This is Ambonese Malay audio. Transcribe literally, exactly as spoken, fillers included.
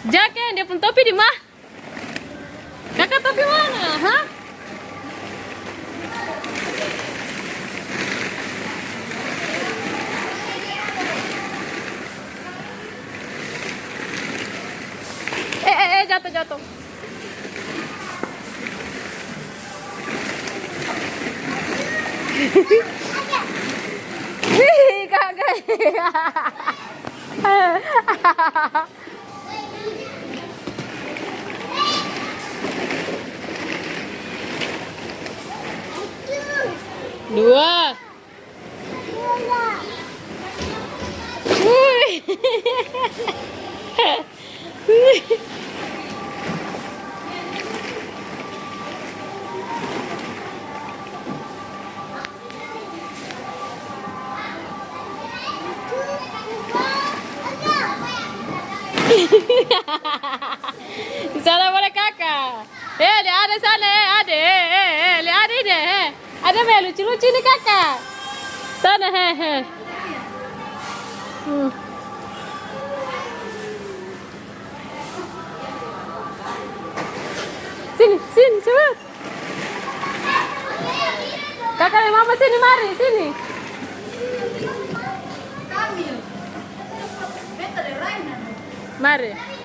Jake, dia pung topi di ma? Kaka topi mana? Hah? Eh, eh, eh, jatuh, jatuh. Wih, kagak. Dua. Wih. Di sana boleh kaka. Eh, lia ada sana, eh, ada, eh, eh, eh, lia ada ini, eh. Ada be lucu-lucu ini kaka. Sana, he, he. Hmm. Sini, sini, cepat. Kaka deng mama sini, mari, sini. Mari.